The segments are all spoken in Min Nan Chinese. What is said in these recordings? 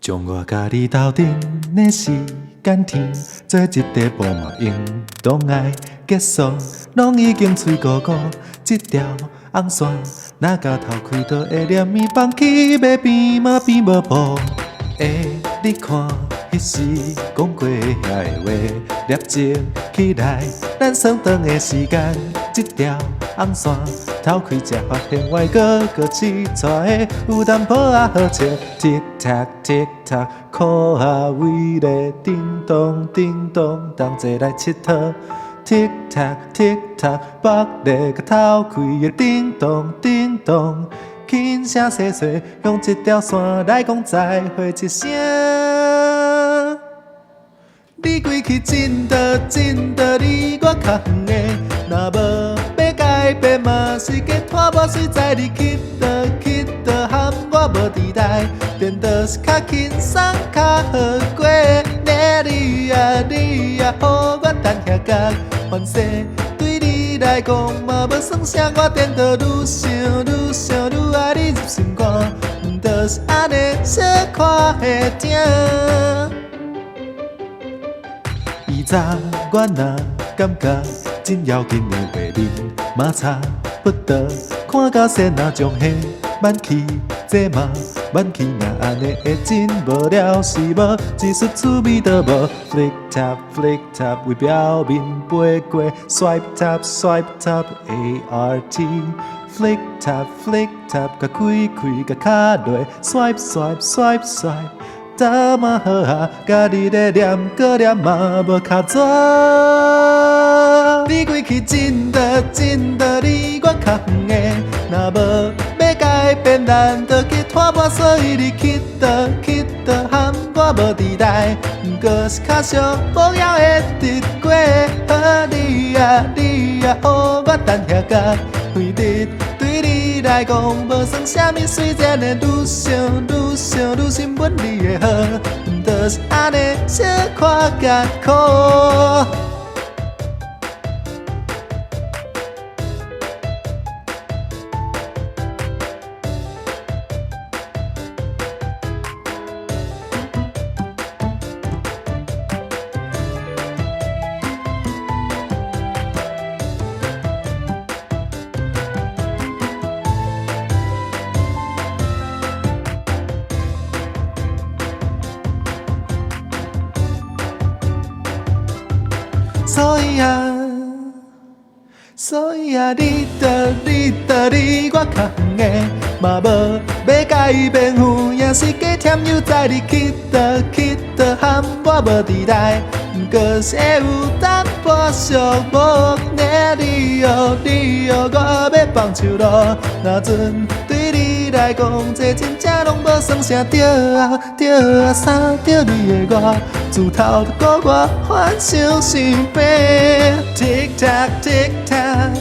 將我佮你鬥陣的時間天，做一塊布嘛應當愛結束，攏已經喙糊糊，這條紅線若共頭開就會連伊放棄，欲變嘛變無步。欸，你看，彼時講過遐个話，粒鐘起來，咱算長的時間，這條紅線偷開才發現我閣閣試跩的有淡薄仔好笑。Tick tock tick tock，箍仔圍咧叮當叮當，同齊來𨑨迌。Tick tock tick tock，縛咧共偷開的叮當叮當，輕聲細細用這條線來講再會一聲。你規氣真的真的離我較遠的，若無欲改變嘛是加拖磨，隨在你去倒去倒，含我無佇內，顛倒是較輕鬆較好過。你啊你啊，予我等遐工，反正對你來講嘛無算啥，我顛倒愈想愈想愈愛你入心肝，毋就是按呢小可會疼。以早我若感覺真要緊的話，面嘛差不多，看甲先仔將彼挽去，這嘛挽去，若按呢會真無聊，是無一絲趣味都無。Flick tap flick tap，為表面飛過，swipe tap swipe tap A R T。Flick tap flick tap，共開開共敲落，swipe swipe swipe swipe。怎嘛好啊？佮你咧念閣念嘛無卡紙。你規氣真的真的離我較遠的，若無欲改變，咱就去拖磨，所以你去倒去倒，含我無佇內，毋過是較俗無聊的直覺。好你啊你啊，予我等遐工，非得對你來講無算啥物，雖然會愈想愈想愈心阮你的好，毋就是按呢小可艱苦。所以啊，所以啊，你著你著離我較遠的，嘛無欲改變，有影是加忝又在你去倒去倒，含我無佇內，毋過是會有淡薄寂寞。你哦你哦，我欲放手囉，若陣對你來講，這真正攏無算啥。對啊對啊，三著你的我，自頭就予我幻想生病。Tick tock tick tock，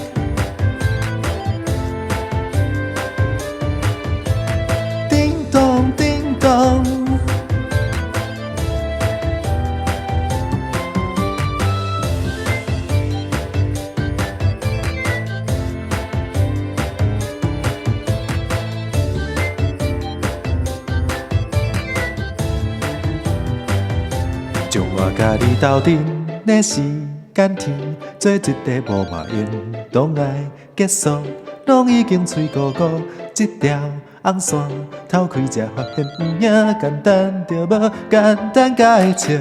叮咚叮咚。將我佮你鬥陣的時間天，做一塊無嘛應當愛結束，攏已經喙糊糊，這條紅線偷開才發現有影簡單，著無簡單甲會笑。